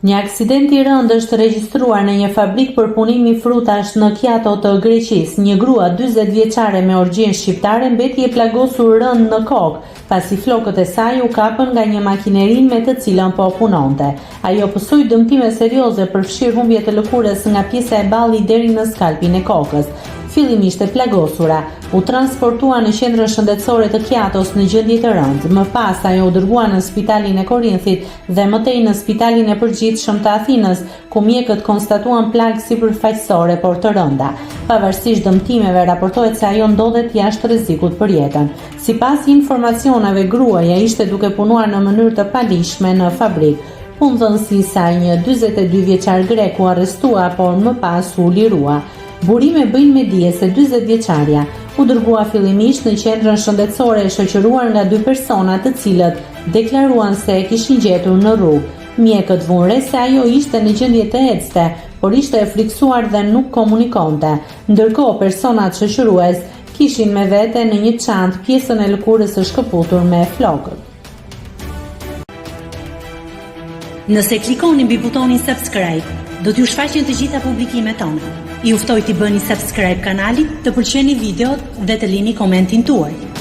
Një aksident i rëndë është regjistruar në një fabrikë përpunimi frutash në Kiato të Greqisë. Një grua 40 vjeçare me origjinë shqiptare mbeti e plagosur rëndë në kokë, pasi flokët e saj u kapën nga një makineri me të cilën po punonte. Ajo pësoi dëmtime serioze, përfshirë humbje të lëkurës nga pjesa e ballit deri në skalpin e kokës. Fillimisht e plagosura, u transportua në qendrën shëndetësore të Kiatos në gjendje të rëndë. Më pas ajo u dërgua në spitalin e Korinthit dhe më tej në spitalin e përgjithshëm të Athinës, ku mjekët konstatuan plagë sipërfaqësore, por të rënda. Pavarësisht dëmtimeve, raportohet se ajo ndodhet jashtë rrezikut për jetën. Sipas informacioneve, gruaja ishte duke punuar në mënyrë të paligjshme në fabrikë. Punëdhënësi i saj, një 42 vjeçar grek, u arrestua, por më pas u lirua. Burime bëjnë me dije se 40 vjeçarja u dërgua fillimisht në qendrën shëndetësore e shoqëruar nga dy persona të cilët deklaruan se e kishin gjetur në rrugë. Mjekët vunë re se ajo ishte në gjendje të ecte, por ishte e frikësuar dhe nuk komunikonte. Ndërkohë, personat shoqërues kishin me vete në një çantë pjesën e lëkurës së shkëputur me flokët. Nëse klikoni mbi butonin subscribe, do t'ju shfaqen të gjitha publikimet tona. Ju ftoj t'i bëni subscribe kanalit, të pëlqeni videot dhe të lini komentin tuaj.